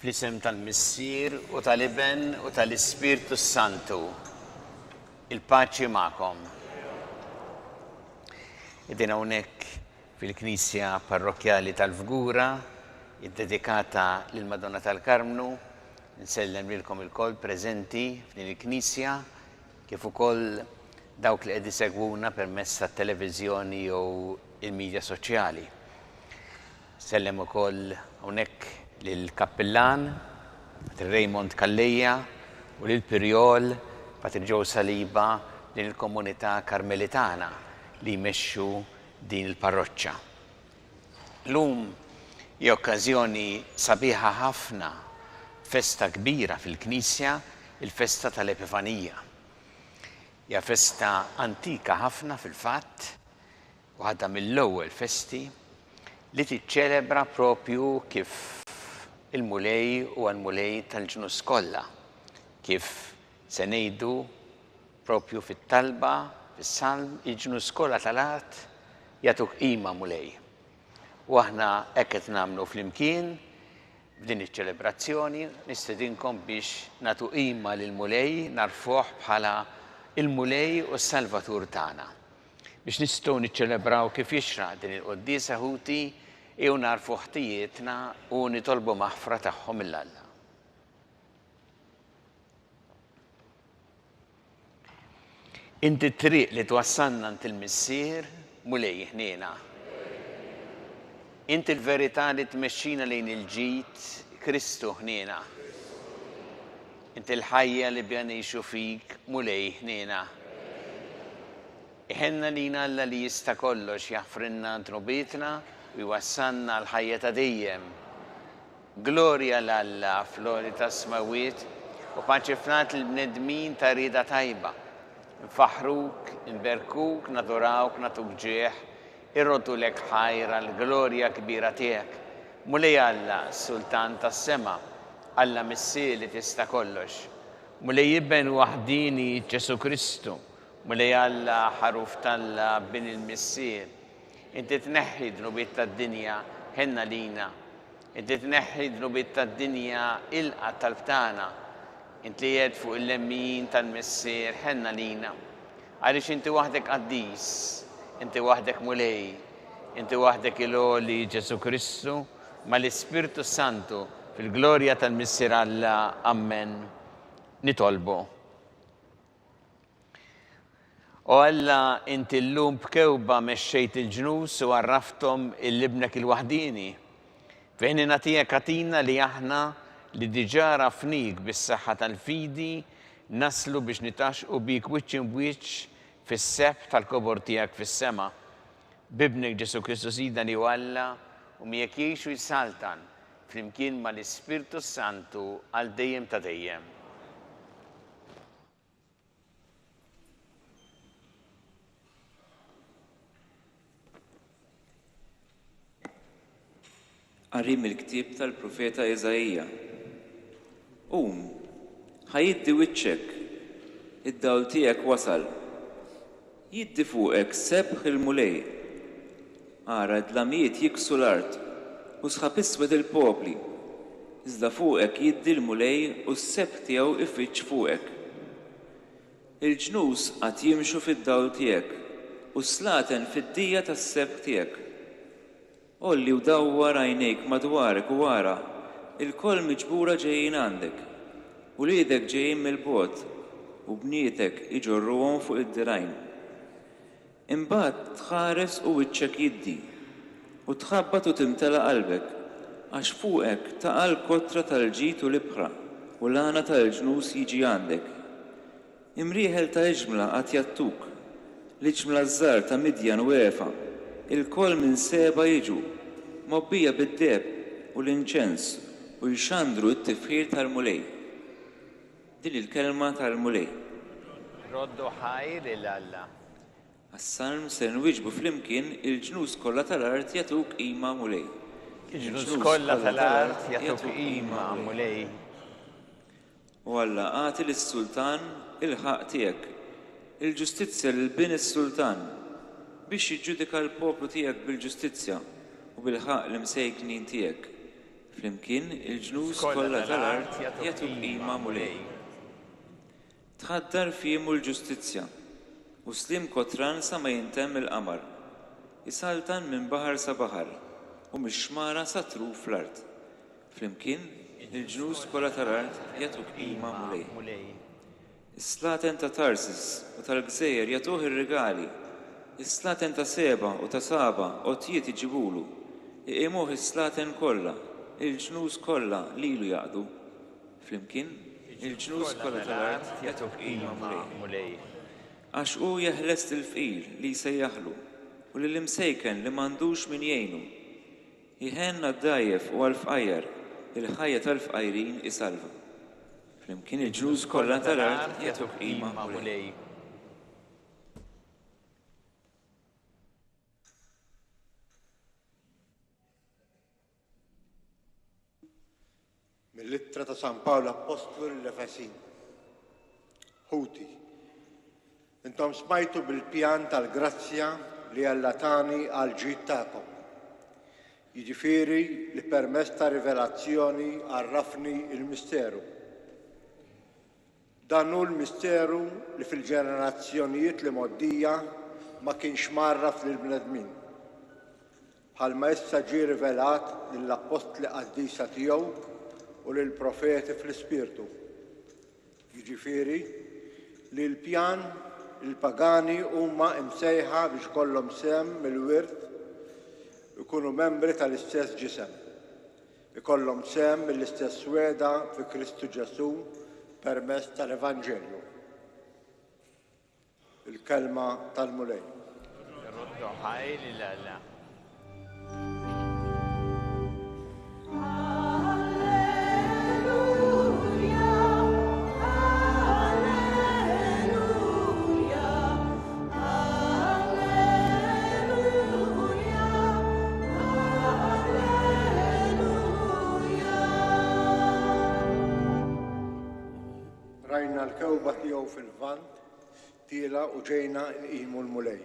Fl-isem tal-Missier u tal-Iben u tal-Ispirtu s-Santu. Il-paċi magħkom. Qegħdin hawnhekk fil-Knisja Parrokkjali tal-Fgura, iddedikata lill-Madonna tal-Karmnu. Insellem lilkom ilkoll preżenti f'din il-knisja, kif ukoll dawk li qed isegwuna permezz tat-televiżjoni jew il-midja soċjali. Nsellem ukoll hawnhekk lill-Kappillan, Patri Raymond Calleja, u lill-Pirjol, Patri Joe Saliba, din il-komunità Karmelitana li jmexxu din il-parroċċa. Llum hi okkażjoni sabiħa ħafna, festa kbira fil-Knisja, il-festa tal-Epifanija. Hija festa antika ħafna fil-fatt, waħda mill-ewwel festi li tiċċelebra propju kif il-Mulej huwa l-Mulej tal-ġnus kollha, kif se ngħidu propju fit-talba, fis-salm, il-ġnus kollha tal-art jagħtuk qima Mulej. U aħna hekk qed nagħmlu flimkien f'din iċ-ċelebrazzjoni, nistedinkom biex nagħtu qima lill-Mulej, nagħrfuh bħala l-Mulej u s-Salvatur tagħna. Biex nistgħu niċċelebraw kif jixraq din il-quddiesa, ħuti, ejjew nagħrfu ħtijietna u nitolbu maħfra tagħhom lil Alla. Inti t-triq li twassalna għand il-Missier, Mulej ħniena. Inti l-verità li tmexxina lejn il-ġid, Kristu ħniena. Inti l-ħajja li biha ngħixu fik, Mulej ħniena. Iħenn għalina Alla li jista' kollox jaħfrilna dnubietna u jwassalna għall-ħajja ta' dejjem. Glorja 'l Alla fl-għoli tas-smewwiet u paċi fl-art lill-bnedmin ta' rieda tajba. Infaħħruk, inberkuk, nadurawk, nagħtuk ġieħ, irroddulek ħajr għall-glorja kbira tiegħek. Mulej Alla, Sultan tas-sema, Alla Missier li tista' kollox. Mulej Iben waħdieni Ġesù Kristu, Mulej Alla, Ħaruf t'Alla, Bin il-Missier, inti tneħħi d-dnubiet tad-dinja, ħenn għalina. Inti tneħħi d-dnubiet tad-dinja, ilqa' t-talb tagħna. Int li qiegħed fuq il-lemmin tal-Missier, ħenn għalina. Għaliex inti waħdek qaddis, inti waħdek Mulej, inti waħdek il-Għoli Ġesù Kristu, mal-Ispirtu s-Santu, fil-glorja tal-Missier Alla. Ammen. Nitolbu. O Alla, inti llum b'kewba mexxejt il-ġnus u għarrafthom 'il Ibnek il-waħdieni. Fil-ħniena tiegħek agħtina li aħna, li diġà għarafnik bis-saħħa tal-fidi, naslu biex nitgħaxxqu bik wiċċ imb'wiċċ fis-sebħ tal-kobor tiegħek fis-sema. B'Ibnek Ġesù Kristu Sidna li hu Alla u miegħek jgħix u jsaltan flimkien mal-Ispirtu s-Santu għal dejjem ta' dejjem. Qari mill-ktieb tal-profeta Iżaija. Qum, ħa jiddi wiċċek, id-dawl tiegħek wasal. Jiddi fuqek sebħ il-Mulej. Ara d-dlamijiet jiksu l-art, u sħab iswed il-popli. Iżda fuqek jiddi l-Mulej u s-sebħ tiegħu jfiġġ fuqek. Il-ġnus għad jimxu fid-dawl tiegħek, u s-slaten fid-dija tas-sebħ tiegħek. Għolli u dawwar għajnejk madwarek u ara, ilkoll miġbura ġejjin għandek. Uliedek ġejjin mill-bogħod, u bnietek iġorruhom fuq id-dirgħajn. Imbagħad tħares u wiċċek jiddi, u tħabbat u timtela qalbek, għax fuqek taqa' l-kotra tal-ġid u l-ibħra, u l-għana tal-ġnus jiġi għandek. Imrieħel ta' iġmla għad jgħattuk, l-iġmla ż-żgħar ta' Midjan u Efa, ilkoll minn Seba jiġu, mgħobbija bid-deheb u l-inċens, u jxandru t-tifħir tal-Mulej. Din hi l-kelma tal-Mulej. Roddu ħajr lil Alla. Għas-salm ser nwieġbu flimkien, Il-ġnus kollha tal-art jagħtuk qima, Mulej. Il-ġnus kollha tal-art jagħtuk qima, Mulej. O Alla, agħti lis-sultan il-ħaqq tiegħek, il-ġustizzja lil bin is-sultan, biex jiġġudika l-poplu tiegħek bil-ġustizzja u bil-ħaqq l-imsejknin tiegħek. Flimkien il-ġnus kollha tal-art jagħtuk qima, Mulej. Tħaddar f'jiemu l-ġustizzja, u sliem kotran sa ma jintemm il-qamar. Isaltan minn baħar sa baħar, u mix-xmara sa truf l-art. Flimkien il-ġnus kollha tal-art jagħtuk qima, Mulej. Is-slaten ta' Tarsis u tal-gżejjer jagħtuh ir-rigali, is-slaten ta' Seba u ta' Saba għotjiet iġibulu. Iqimuh is-slaten kollha, il-ġnus kollha lilu jaqdu. Flimkien, il-ġnus kollha tal-art jagħtuk qima, Mulej. Għax hu jeħles lill-fqir li jsejjaħlu, u lill-imsejken li m'għandux min jgħinu. Jħenn għad-dgħajjef u għall-fqajjar, il-ħajja tal-fqajrin isalva. Flimkien il-ġnus kollha tal-art jagħtuk qima, Mulej. Mill-Ittra ta' San Pawl Appostlu lill-Efesin. Ħuti, intom smajtu bil-pjan tal-grazzja li Alla tani għall-ġid tagħkom. Jiġifieri li permezz ta' rivelazzjoni għarrafni l-misteru. Dan hu l-misteru li fil-ġenerazzjonijiet l-imgħoddija ma kienx mgħarraf lill-bnedmin. Bħalma issa ġie rivelat lill-appostli qaddisa tiegħu u lill-profeti fl-Ispirtu. Jiġifieri, li l-pjan li l-pagani huma imsejħa biex ikollhom sehem mill-wirt, ikunu membri tal-istess ġisem, ikollhom sehem mill-istess wegħda fi Kristu Ġesù permezz tal-Evanġelju. Il-Kelma tal-Mulej. Irroddu ħajr lil Alla. Rajna l-kewba tiegħu fil-Lvant, Tiela' u ġejna nqimu l-Mulej.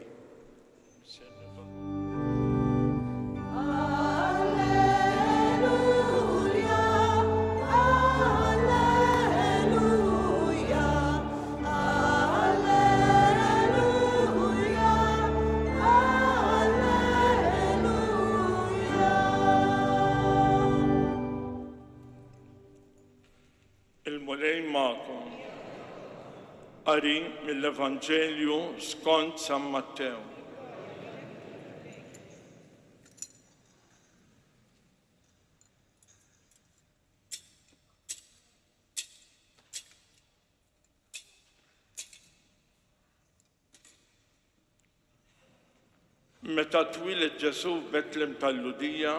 Il-Mulej magħkom. Qari mill-Evanġelju skont San Mattew. Meta twieled Ġesù f'Betlem tal-Lhudija,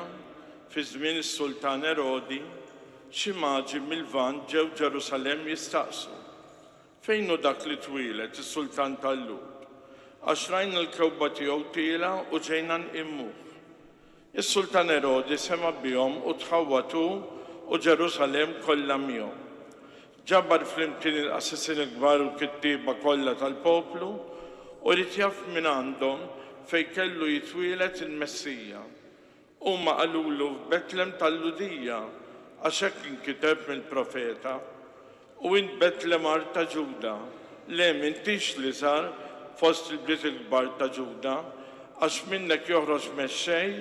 fi żmien is-sultan Erodi, xi maġi mil-Lvant ġew Ġerusalemm jistaqsu, Fejn hu dak li twieled, is-sultan tal-Lhud? Għax rajna l-kewkba tiegħu tielgħa u ġejna nqimuh. Is-sultan Erodi sema' bihom u tħawwad hu u Ġerusalemm kollha miegħu. Ġabar flimkien il-qassisin il-kbar u l-kittieba kollha tal-poplu u ried jaf mingħandhom fejn kellu jitwieled il-Messija. Huma qalulu f'Betlem tal-Lhudija, għax hekk inkiteb mill-profeta, U int Betlem art ta' Ġuda, le m'intix l-iżgħar fost il-bliet il-kbar ta' Ġuda, għax minnek joħroġ mexxej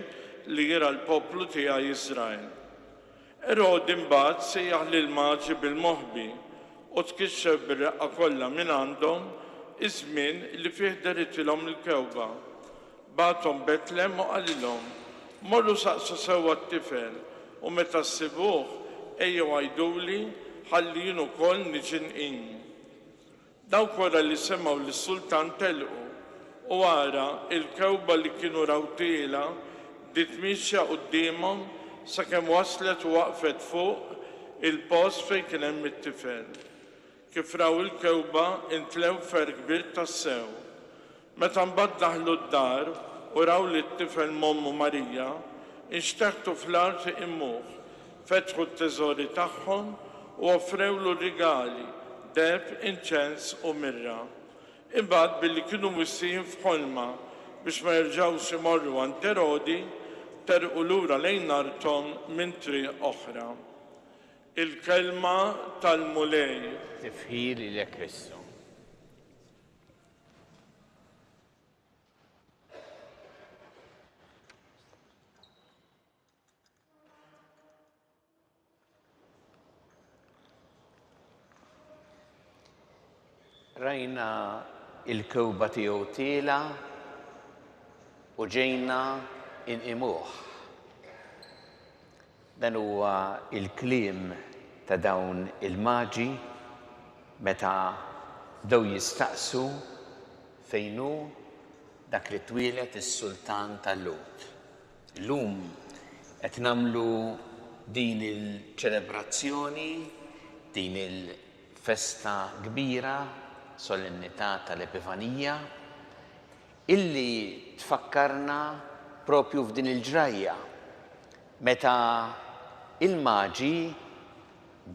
li jirgħa l-poplu tiegħi Iżrael. Erodi mbagħad sejjaħ lill-Maġi bil-moħbi u tkixxef bir-reqqa kollha mingħandhom iż-żmien li fih dehritilhom il-kewkba. Bagħathom Betlem u qalilhom, Morru saqsu sewwa t-tifel, u meta ssibuh, ejjew għiduli ħalli jien ukoll niġi nqimu. Dawk wara li semgħu lis-sultan telqu, u ara, il-kewkba li kienu raw tielgħa bdiet miexja quddiemhom sakemm waslet u waqfet fuq il-post fejn kien hemm it-tifel. Kif raw il-kewkba, intlew ferħ kbir tassew. Meta mbagħad daħlu d-dar u raw lit-tifel m'ommu Marija, inxteħtu fl-art iqimuh, fetħu t-teżori tagħhom u offrewlu rigali, deheb, inċens u mirra. Imbagħad billi kienu mwissijin f'ħolma biex ma jerġgħux imorru għand Erodi, Terrqu lura lejn arthom minn triq oħra. Il-Kelma tal-Mulej. Tifħir lilek Kristu. Rajna il-kewba tiegħu tiela u ġejna inqimuh. Dan huwa il-kliem ta' dawn il-maġi meta bdew jistaqsu fejn hu dak li twieled is-sultan tal-Lhud. Illum qed nagħmlu din il-ċelebrazzjoni, din il-festa kbira, solennità tal-Epifanija, illi tfakkarna propju f'din il-ġrajja meta il-Maġi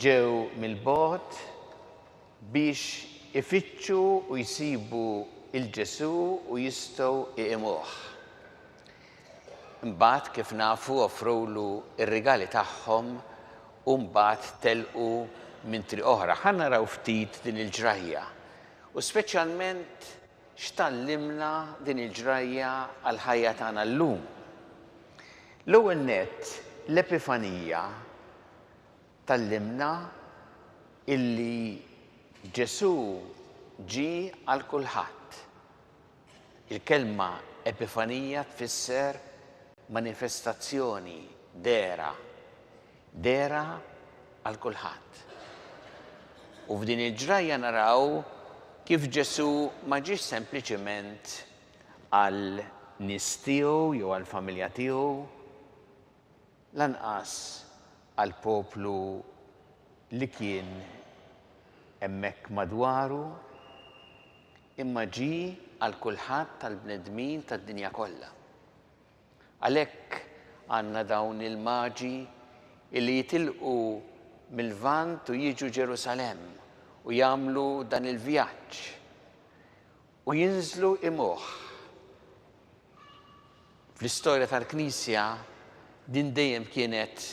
ġew mill-bogħod biex ifittxu u jsibu 'l Ġesù u jistgħu iqimuh. Imbagħad kif nafu offrewlu r-rigali tagħhom u mbagħad telqu minn triq oħra. Ħa naraw ftit din il-ġrajja u speċjalment x'tgħallimna din il-ġrajja għall-ħajja tagħna llum. L-ewwel nett l-Epifanija tgħallimna illi Ġesù ġie għal kulħadd. Il-kelma epifanija tfisser manifestazzjoni, dehra. Dehra għal kulħadd. U f'din il-ġrajja naraw kif Ġesù ma ġiex sempliċement għal nies tiegħu jew għall-familja tiegħu, lanqas għall-poplu li kien hemmhekk madwaru, imma ġie għal kulħadd tal-bnedmin tad-dinja kollha. Għalhekk għandna dawn il-maġi illi jitilqu mil-Lvant u jiġu Ġerusalemm u jagħmlu dan il-vjaġġ u jinżlu imuh. Fl-istorja tal-Knisja din dejjem kienet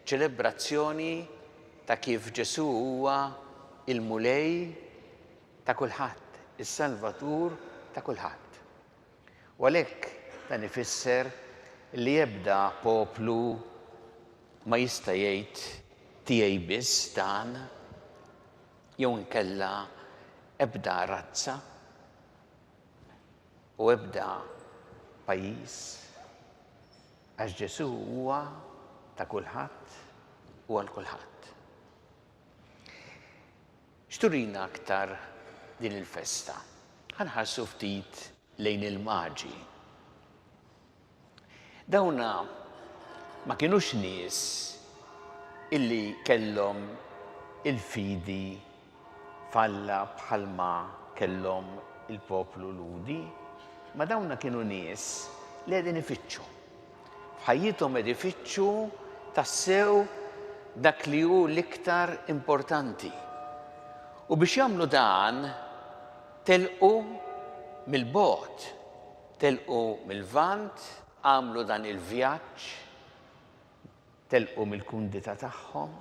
ċelebrazzjoni ta' kif Ġesù huwa l-Mulej ta' kulħadd, is-Salvatur ta' kulħadd. U għalhekk dan ifisser li ebda poplu ma jista' jgħid tiegħi biss dan jew inkella ebda razza u ebda pajjiż, għax Ġesù huwa ta' kulħadd u għal kulħadd. X'turina aktar din il-festa? Ħa nħarsu ftit lejn il-maġi. Dawna ma kinux nies illi kellhom il-fidi f'Alla bħalma kellhom il-poplu Lhudi, ma dawna kienu nies li qegħdin ifittxu. F'ħajjithom qed ifittxu tassew dak li hu l-iktar importanti. U biex jagħmlu dan telqu mill-bogħod, telqu mil-Lvant, għamlu dan il-vjaġġ, telqu mill-kumdità tagħhom,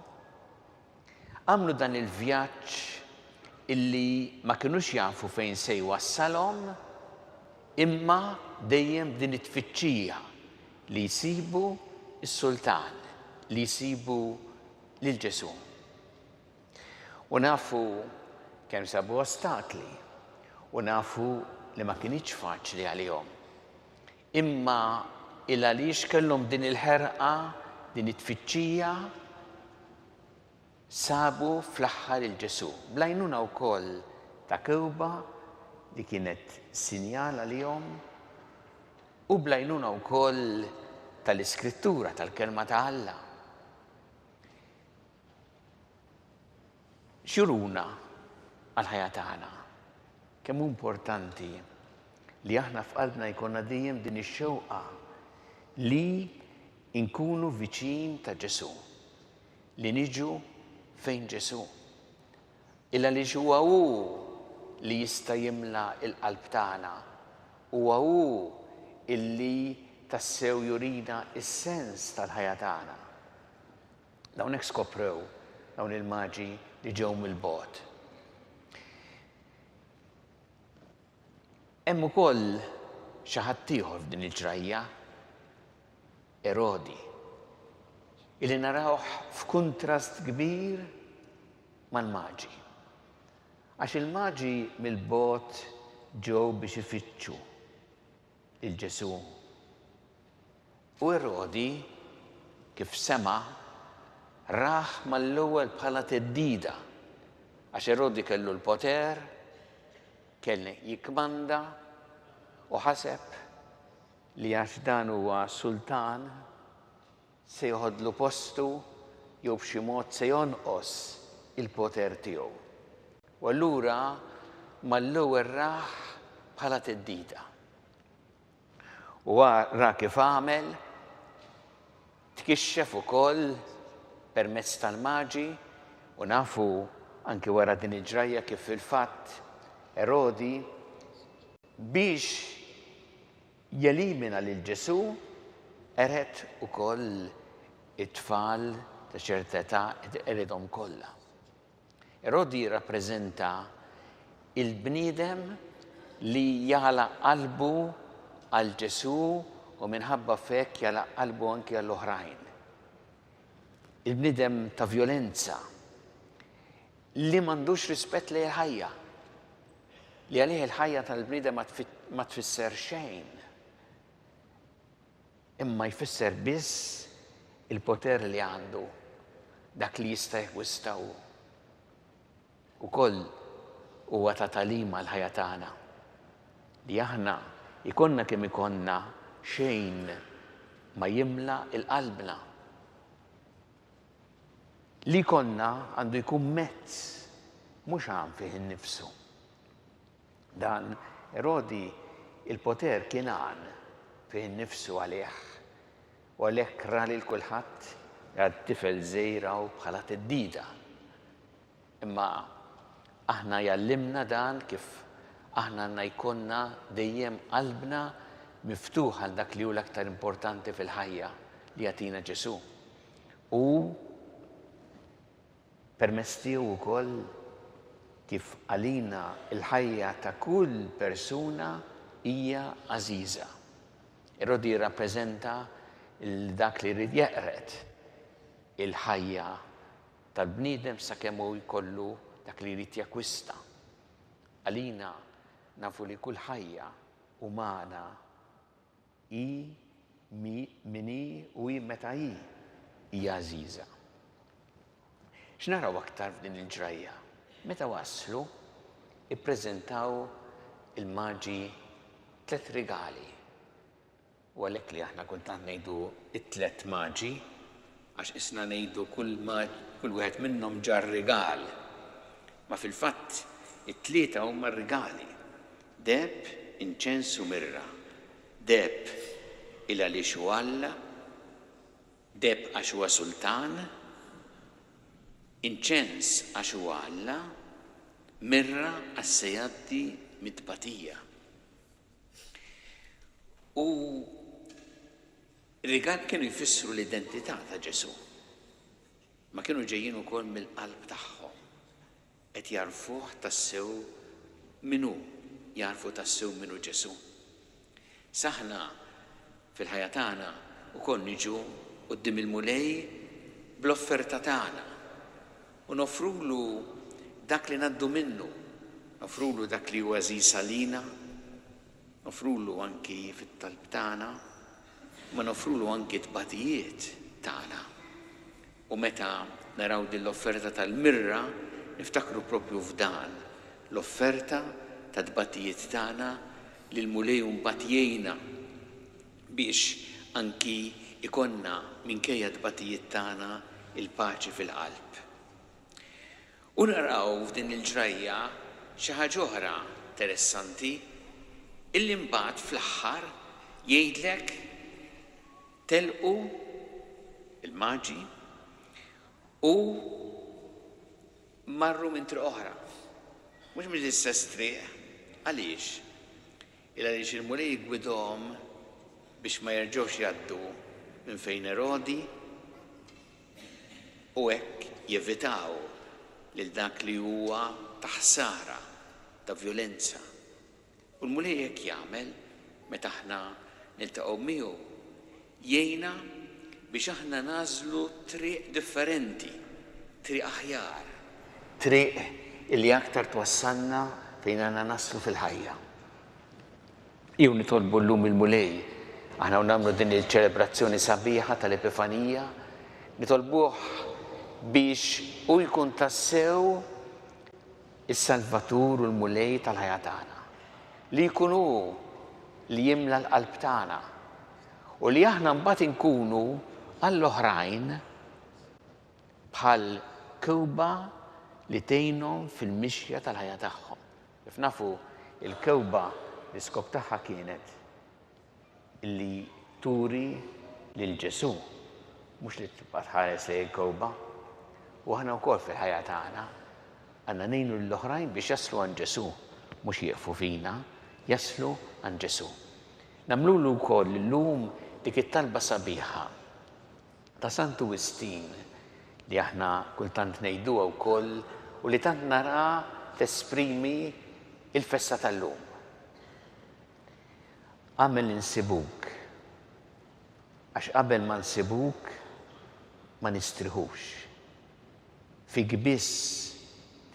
għamlu dan il-vjaġġ illi ma kinux jafu fejn se jwassalhom, imma dejjem b'din it-tfittxija li jsibu s-Sultan, li jsibu lil Ġesù. U nafu kemm sabu ostakli u nafu li ma kinitx faċli għalihom. Imma il għaliex kellhom din il-ħerqa, din it-tfittxija, sabu fl-aħħar il Ġesù. Bl-għajnuna wkoll ta' kewba li kienet sinjal għalihom u bl-għajnuna wkoll tal-Iskrittura, tal-Kelma ta' Alla. X'juruna għall-ħajja tagħna? Kemm hu importanti li aħna f'qalbna jkollna dejjem din ix-xewqa li nkunu viċin ta' Ġesù, li niġu fejn Ġesù. Il għaliex huwa hu li jista' jimla l-qalb tagħna, huwa hu illi tassew jurina s-sens tal-ħajja tagħna. Dawn hekk skoprew dawn il-maġi li ġew mill-bogħod. Hemm ukoll xi ħadd ieħor f'din il-ġrajja, Erodi, illi narawh f'kuntrast kbir mal-maġi. Għax il-maġi mill-bogħod ġew biex ifittxu lil Ġesù. U Erodi, kif sema', rah mal-ewwel bħala theddida, għax Erodi kellu l-poter, kien jikkmanda u ħaseb li għax dan huwa sultan se joħodlu postu jew b'xi mod se jonqos il-poter tiegħu. U allura mal-ewwel rah bħala theddida. U ra kif għamel, tkixxef ukoll permezz tal-maġi u nafu anki wara din il-ġrajja kif fil-fatt Erodi biex jelimina lil Ġesù qered ukoll it-tfal ta' ċerta età qeredhom kollha. Erodi jirrappreżenta il-bniedem li jagħlaq qalbu għal Ġesù u minħabba f'hekk jagħlaq qalbu anki għall-oħrajn. Il-bniedem ta' vjolenza li m'għandux rispett lejn il-ħajja, li għalih il-ħajja tal-bniedem ma tfisser xejn, imma jfisser biss il-poter li għandu, dak li jista' jakkwista hu. Ukoll huwa ta' tagħlim għall-ħajja tagħna li aħna jkollna kemm ikollna xejn ma jimla l-qalbna. Li jkollna għandu jkun mezz, mhux għan fih innifsu. Dan Erodi il-poter kien għan fih innifsu għalih u għalhekk ra lil kulħadd ra t-tifel żgħir hawn bħala theddida. Imma aħna jgħallimna dan kif aħna għandna jkollna dejjem qalbna miftuħ għal dak li hu l-aktar importanti fil-ħajja li jagħtina Ġesù. U permezz tiegħu wkoll kif għalina l-ħajja ta' kull persuna hija għażiża. Erodi jirrappreżenta 'l dak li jrid jeqred il-ħajja tal-bniedem sakemm hu jkollu dak li jrid jakkwista. Għalina nafu li kull ħajja umana hi min hi u hi meta hi hija għażiża. X'naraw aktar f'din il-ġrajja? Meta waslu, ippreżentaw il-maġi tlett rigali. U għalhekk li aħna kultant ngħidu t-tlett maġi, għax qisna ngħidu kull kull wieħed minnhom ġarr rigal. Ma fil-fatt it-tlieta huma rigali. Deheb, inċens u mirra. Deheb il għaliex hu Alla, deheb għax huwa sultan, inċens għax huwa Alla, mirra għax se jgħaddi mit-tbatija. U rigal kienu jfissru l-identità ta' Ġesù. Ma kienu ġejjin ukoll mill-qalb tagħhom. Qed jagħrfuh tassew min hu, jagħrfu tassew min hu Ġesù. S'aħna fil-ħajja tagħna wkoll niġu quddiem il-Mulej bl-offerta tagħna u noffrulu dak li ngħaddu minnu, noffrulu dak li hu għażiż għalina, noffrulu anki fit-talb tagħna, imma noffrulu anki t-tbatijiet tagħna. U meta naraw din l-offerta tal-mirra, niftakru proprju f'dan, l-offerta tat-tbatijiet tagħna li l-Mulej mbagħad jgħinna biex anki jkollna, minkejja t-tbatijiet tagħna, il-paċi fil-qalb. U naraw f'din il-ġrajja xi ħaġa oħra interessanti, illi mbagħad fl-aħħar jgħidlek telqu il-maġi u marru minn triq oħra. Mhux mill-istess triq. Għaliex? Il għaliex il-Mulej iggwidhom. biex ma jerġgħux jgħaddu minn fejn Erodi u hekk jevitaw lil dak li huwa ta' ħsara, ta' vjolenza. U l-Mulej hekk jagħmel meta aħna niltaqgħu miegħu, jgħinna biex aħna nagħżlu triq differenti, triq aħjar, triq illi aktar twassalna fejn għandna naslu fil-ħajja. Ejjew nitolbu llum il-Mulej, aħna u nagħmlu din il-ċelebrazzjoni sabiħa tal-Epifanija, nitolbuh biex hu jkun tassew is-Salvatur u l-Mulej tal-ħajja tagħna. Li jkun hu li jimla l-qalb tagħna u li aħna mbagħad inkunu għall-oħrajn bħal kewba li tgħinhom fil-mixja tal-ħajja tagħhom. Kif nafu, il-kewba l-iskop tagħha kienet li turi lil Ġesù, mhux li tibqa' tħares lejn il-kewba. U aħna wkoll fil-ħajja tagħna għandna ngħinu lill-oħrajn biex jaslu għand Ġesù, mhux jieqfu fina, jaslu għand Ġesù. Nagħmlulu wkoll illum dik it-talba sabiħa ta' Santu Wistin li aħna kultant ngħiduha wkoll u li tant nara tesprimi l-festa tal-lum. Agħmel insibuk, għax qabel ma nsibuk ma nistriħux. Fik biss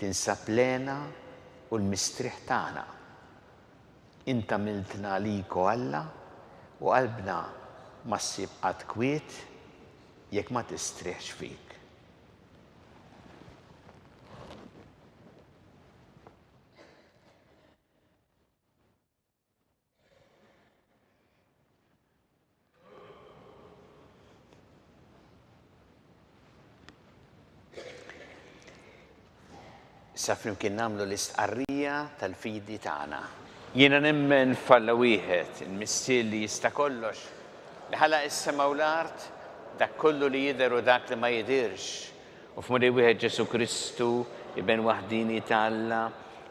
tinsab l-hena u l-mistrieħ tagħna. Int għamiltna għalik, o Alla, u qalbna ma ssib qatt kwiet jekk ma tistrieħx fik. Issa flimkien nagħmlu l-istqarrija tal-fidi tagħna. Jiena nemmen f'Alla wieħed, il-Missier li jista' kollox, li ħalaq is-sema u l-art, dak kollu li jidher u dak li ma jidhirx, u f'Mulej wieħed Ġesù Kristu, Iben waħdieni ta' Alla,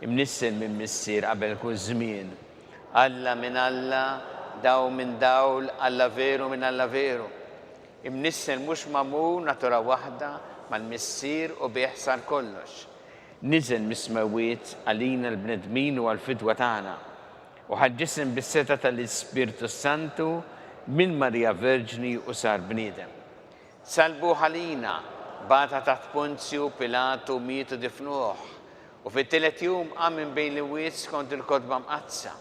imnissel minn Missier qabel kull żmien, Alla minn Alla, dawl minn dawl, Alla veru minn Alla veru, imnissel mhux magħmul natura waħda mal-Missier u bih sar kollox. Niżel mis-smewwiet għalina l-bnedmin u għall-fidwa tagħna, u ħa ġisem bis-setgħa tal-Ispirtu s-Santu minn Marija Verġni u sar bniedem. Sallbuh għalina, bata taħt Ponzju Pilatu, miet u difnuh, u fit-tielet jum qam minn bejn l-imwiet skont il-Kotba Mqaddsa,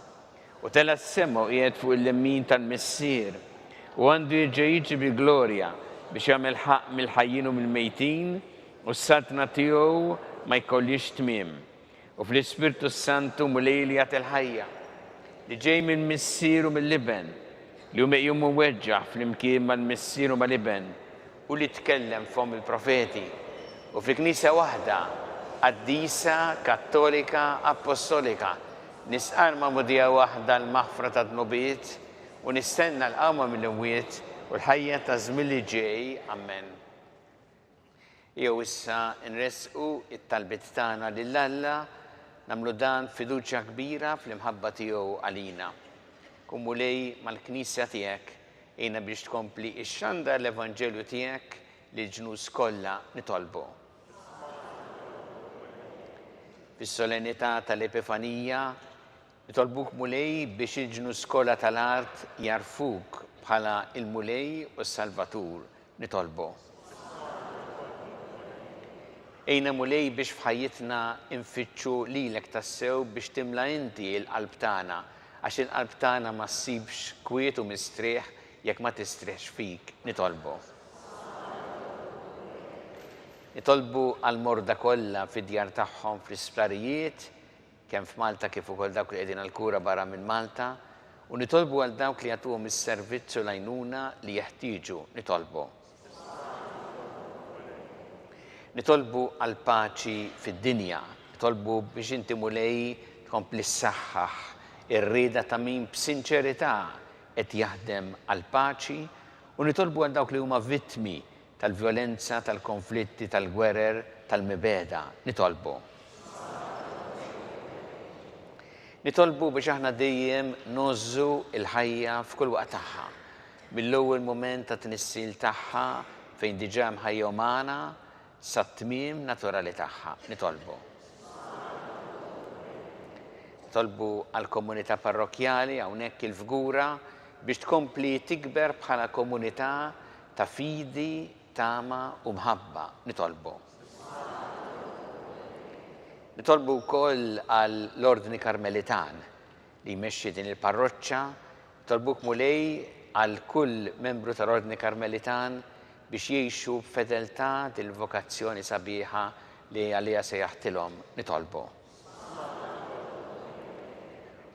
u tela' s-sema u qiegħed fuq il-lemin tal-Missier, u għandu jerġa' jiġi bil-glorja biex jagħmel ħaqq mill-ħajjin u mill-mejtin, u s-saltna tiegħu ma jkollhiex tmiem. U fl-Ispirtu s-Santu Mulej li jagħti l-ħajja, li ġej mill-Missier u mill-Iben, li hu meqjum u mweġġaħ flimkien mal-Missier u mal-Iben, u li tkellem f'fomm il-profeti, u fi Knisja waħda, qaddisa, kattolika, appostolika, nistqarr magħmudija waħda għall-maħfra tad-dnubiet, u nistenna l-qawma mill-imwiet u l-ħajja taż-żmien li ġej. Ammen. Ejjew issa nressqu t-talbiet tagħna lil Alla, nagħmlu dan b'fiduċja kbira fl-imħabba tiegħu għalina. Kun Mulej mal-Knisja tiegħek, għinha biex tkompli xxandar l-Evanġelju tiegħek lill-ġnus kollha, nitolbu. Fis-solennità tal-Epifanija, nitolbuk Mulej biex il-ġnus kollha tal-art jagħrfuk bħala l-Mulej u s-Salvatur Nitolbu. Għinna Mulej biex f'ħajjitna nfittxu lilek tassew biex timla inti l-qalb tagħna, għax il-qalb tagħna ma ssibx kwiet u mistrieħ jekk ma tistrieħx fik. Nitolbu. Nitolbu għall-morda kollha fid-djar tagħhom fl-isptarijiet, kemm f'Malta kif ukoll dawk li qegħdin għall-kura barra minn Malta, u nitolbu għal dawk li jagħtuhom is-servizz u l-għajnuna li jeħtieġu. Nitolbu. Nitolbu għall-paċi fid-dinja. Nitolbu biex inti Mulej tkompli ssaħħaħ ir-rieda ta' min b'sinċerità qed jaħdem għall-paċi u nitolbu għal dawk li huma vittmi tal-vjolenza, tal-konflitti, tal-gwerer, tal-mibegħda. Nitolbu. Nitolbu biex aħna dejjem ngħożżu l-ħajja f'kull waqt tagħha. mill-ewwel mument tat-tnissil tagħha fejn diġà hemm ħajja umana sat-tmiem naturali tagħha. Nitolbu. Nitolbu għall-komunità parrokkjali hawnhekk il-Fgura biex tkompli tikber bħala komunità ta' fidi, tama u mħabba. Nitolbu. Nitolbu wkoll għall-Ordni Karmelitan li jmexxi din il-parroċċa. Nitolbuk Mulej għal kull membru tal-Ordni Karmelitan biex jgħixu b'fedeltà dil-vokazzjoni sabiħa li għaliha sejjaħtilhom. Nitolbu.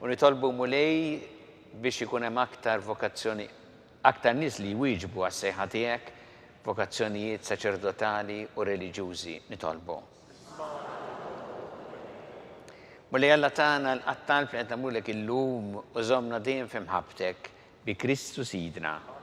U nitolbu Mulej biex ikun hemm aktar vokazzjoni, aktar nies li jwieġbu għas-sejħa tiegħek, vokazzjonijiet saċerdotali u reliġjużi. Nitolbu. Mulej Alla tagħna, ilqa' t-talb li qed nagħmlulek illum u żommna dejjem fi mħabbtek bi Kristu Sidna.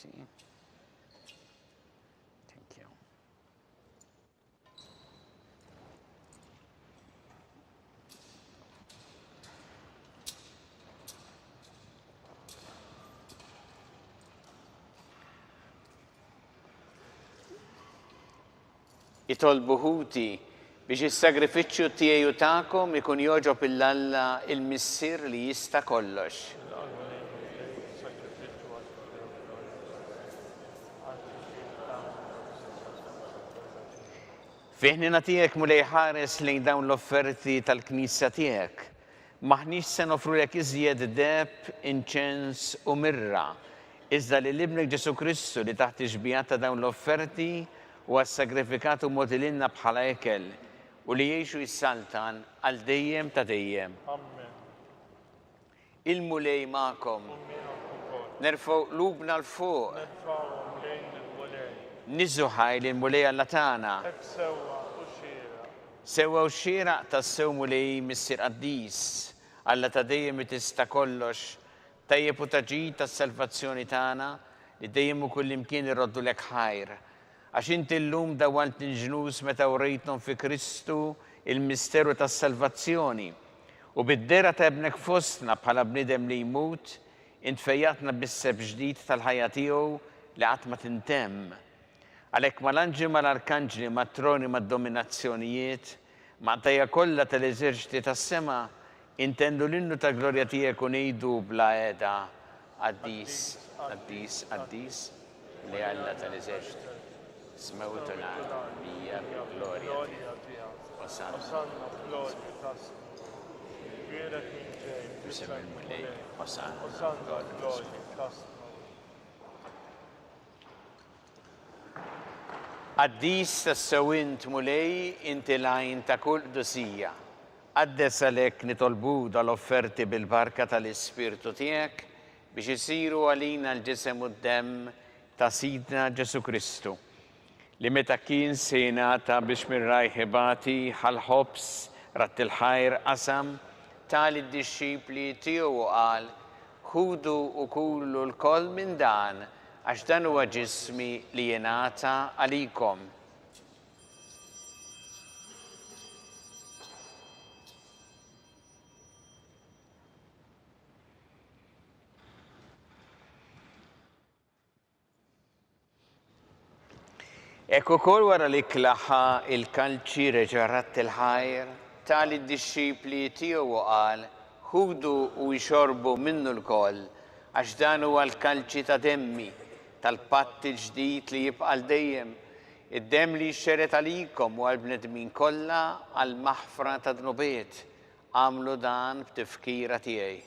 Grazzi. Thank you. Itolbu ħuti biex is-sagrifiċċju tiegħi u tagħkom ikun jogħġob 'il Alla il-Missier li jista' kollox. Fi ħniena tiegħek Mulej ħares lejn dawn l-offerti tal-Knisja tiegħek. M'aħniex se noffrulek iżjed deheb, inċens u mirra, iżda lil Ibnek Ġesù Kristu li taħt ix-xbihat ta' dawn l-offerti huwa ssagrifikat u mogħti lilna bħala ikel, u li jgħix u jissaltan għal dejjem ta' dejjem. Ammen. Il-Mulej magħkom. U miegħek ukoll. Nerfgħu qlubna 'l fuq. Nerfgħuhom lejn il-Mulej. Niżżu ħajr lill-Mulej Alla tagħna. Hekk sewwa u xieraq. Sewwa u xieraq tassew Mulej Missier Qaddis, Alla ta' dejjem li tista' kollox, tajjeb u ta' ġid għas-salvazzjoni tagħna, li dejjem u kullimkien irroddulek ħajr. Għax inti llum dawwalt lill-ġnus meta wrejthom fi Kristu il-misteru tas-salvazzjoni, u bid-dehra ta' Ibnek fostna bħala bniedem li jmut, int fejjaqtna bis-sebħ ġdid tal-ħajja tiegħu li qatt ma tintemm. Għalhekk mal-anġli, mal-arkanġli, mat-troni, mad-dominazzjonijiet, ma' qtajja kollha tal-eżerċti tas-sema, intendu l-innu tal-glorja tiegħek u ngħidu bla heda, Qaddis, qaddis, qaddis, li Alla tal-eżerċti, smewt u l-art mimlija bil-glorja tiegħek. Osanna. F'isem il-Mulej, Osanna fl-għoli tas-smewwiet. Qaddis tassew int, Mulej, inti l-għajn ta' kull qdusija. Qaddes għalhekk nitolbuk dal-offerti bil-barka tal-Ispirtu tiegħek biex isiru għalina l-ġisem u d-demm ta' Sidna Ġesù Kristu, li meta kien se jingħata biex minn rajh ibati, ħa l-ħobż, radd il-ħajr, qasam, ta lid-dixxipli tiegħu u qal, Ħudu u kulu lkoll minn dan, Għax dan huwa ġismi li jingħata għalikom. Hekk ukoll wara l-ikla ħa l-kalċi reġa' radd il-ħajr, ta lid-dixxipli tiegħu u qal, Ħudu u ixorbu minnu lkoll, għax dan huwa l-kalċi ta' demmi, tal-patt il-ġdid li jibqa' għal dejjem, id-demm li jixxered għalikom u għall-bnedmin kollha għall-maħfra tad-dnubiet. Agħmlu dan b'tifkira tiegħi.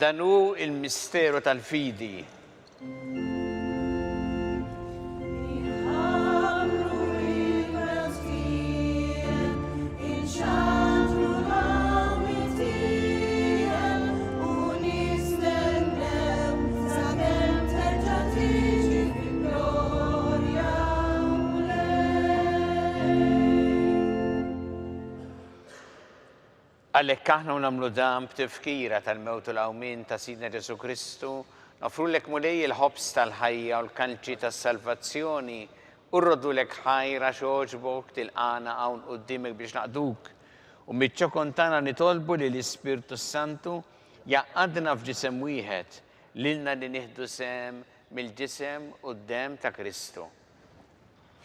Dan hu il-misteru tal-fidi. Għalhekk aħna u nagħmlu dan b'tifkira tal-mewt u l-qawmien ta' Sidna Ġesù Kristu, noffrulek Mulej il-ħobż tal-ħajja u l-kalċi tas-salvazzjoni u rroddulek ħajr għax għoġbok tilqagħna hawn quddiemek biex naqduk. U miċ-ċokon tagħna nitolbu li l-Ispirtu s-Santu jgħaqqadna f'ġisem wieħed, lilna li nieħdu sehem mill-ġisem u d-demm ta' Kristu.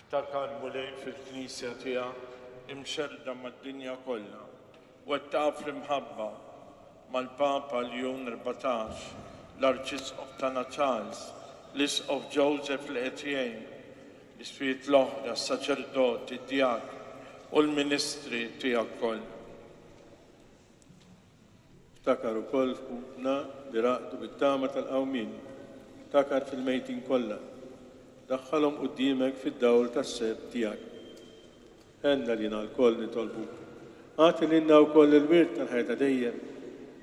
Ftakar, Mulej, fil-Knisja tiegħek imxerrda mad-dinja kollha, wettaqha fl-imħabba, mal-Papa Ljun 14, l-Arċisqof tagħna Charles, l-Isqof Joseph li qed jgħin, l-Isqfijiet l-oħra, s-saċerdoti, d-djakni u l-ministri tiegħek kollha. Ftakar ukoll f'ħutna li raqdu bit-tama tal-qawmien. Ftakar fil-mejtin kollha. Daħħalhom quddiemek fid-dawl tas-sebħ tiegħek. Għenna lina lkoll nitolbuk. Agħti lilna wkoll il-wirt tal-ħajja ta' dejjem,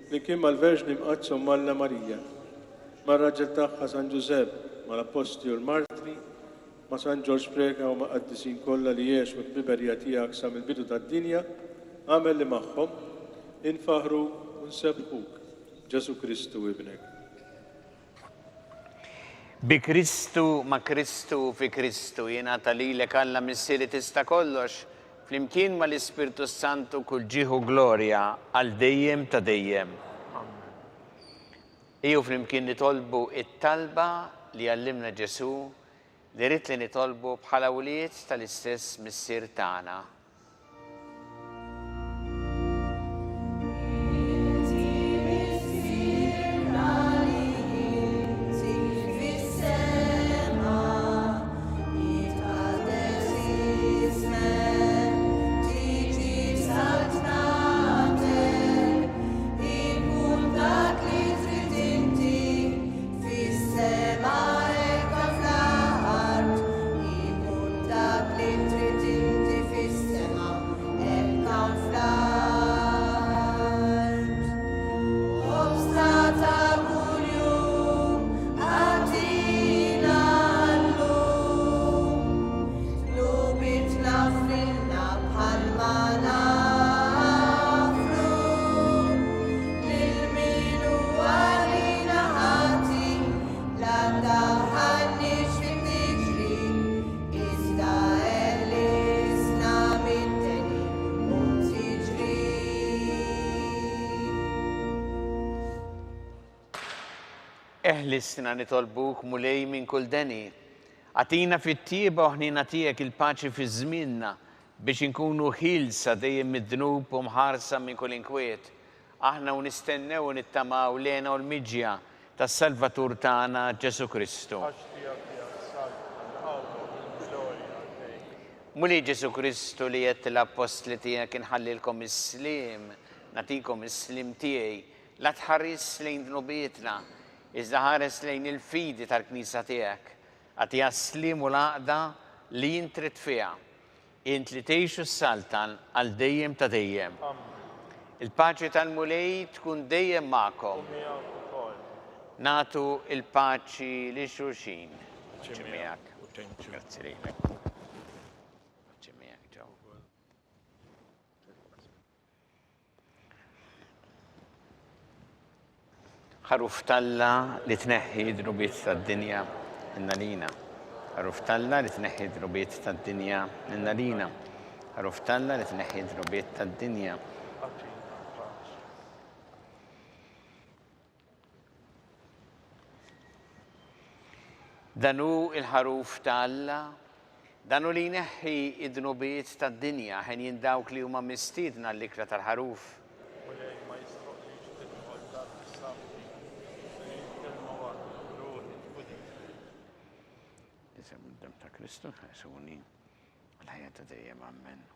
flimkien mal-Verġni Mqaddsa Omm Alla Marija, mar-raġel tagħha San Ġużepp, mal-Appostli u l-Martri, Ma' San Ġorġ Preca u mal-qaddisin kollha li għexu l-ħbiberija tiegħek sa mill-bidu tad-dinja, agħmel li magħhom infaħħru u nsebbħuk, Ġesù Kristu Ibnek. Bi Kristu, ma' Kristu u fi Kristu, jingħata lilek Alla Missier li tista' kollox, flimkien mal-Ispirtu s-Santu kull ġieħ u glorja għal dejjem ta' dejjem. Amen. Ejjew flimkien nitolbu t-talba li għallimna Ġesù li ried li nitolbu bħala wlied tal-istess Missier tagħna. Eħlisna nitolbuk, Mulej, minn kull deni. Agħtina fit-tjieba u ħniena tiegħek il-paċi fi żmienna, biex inkunu ħielsa dejjem mid-dnub u mħarsa minn kull inkwiet, aħna u nistennew u nittamaw l-hena u l-miġja tas-Salvatur tagħna Ġesù Kristu. Għax tiegħek hija s-saltna, l-qawwa u l-glorja għal dejjem. Mulej Ġesù Kristu li għedt lill-appostli tiegħek inħallilkom is-sliem, nagħtikom is-sliem tiegħi, La tħarisx lejn dnubietna, iżda ħares lejn il-fidi tal-Knisja tiegħek. Agħtiha s-sliem u l-għaqda li int trid fiha, int li tgħix u ssaltan għal dejjem ta' dejjem. Ammen. Il-paċi tal-Mulej tkun dejjem magħkom. U miegħek ukoll. Nagħtu l-paċi lil xulxin. Paċi miegħek. U thank you. Grazzi lilek. Paċi miegħek, ġew. Ħaruf t'Alla li tneħħi d-dnubiet tad-dinja, inna lina. Ħaruf t'Alla li tneħħi d-dnubiet tad-dinja, inna lina. Ħaruf t'Alla li tneħħi d-dnubiet tad-dinja. Dan hu l-Ħaruf ta' Alla, dan hu li jneħħi d-dnubiet tad-dinja, henjin dawk li huma mistiedna għall-ikla tal-Ħaruf. Mulej, ma jistħoqqlix tidħol taħt is-saqfi, iżda għid kelma waħda u ruħi tkun id. L-isem u d-demm ta' Kristu jħarsuni għall-ħajja ta' dejjem. Ammen.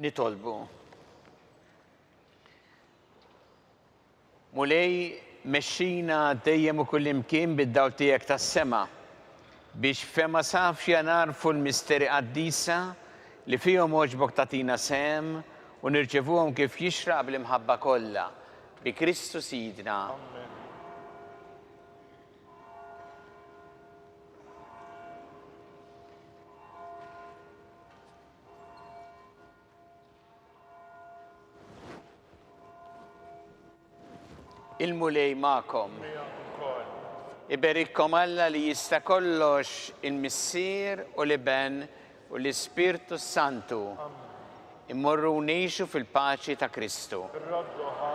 Nitolbu. Mulej, mexxina dejjem u kullimkien bid-dawl tiegħek tas-sema, biex f'fehma safja nagħrfu l-misteri qaddisa li fihom għoġbok tagħtina sehem u nirċevuhom kif jixraq bl-imħabba kollha, bi Kristu Sidna. Amen. Il-Mulej magħkom. Iberikkom Alla li jista' kollox il-Missier u l-Iben u l-Ispirtu s-Santu. Immorru u ngħixu fil-paċi ta' Kristu. Raddu ħajr.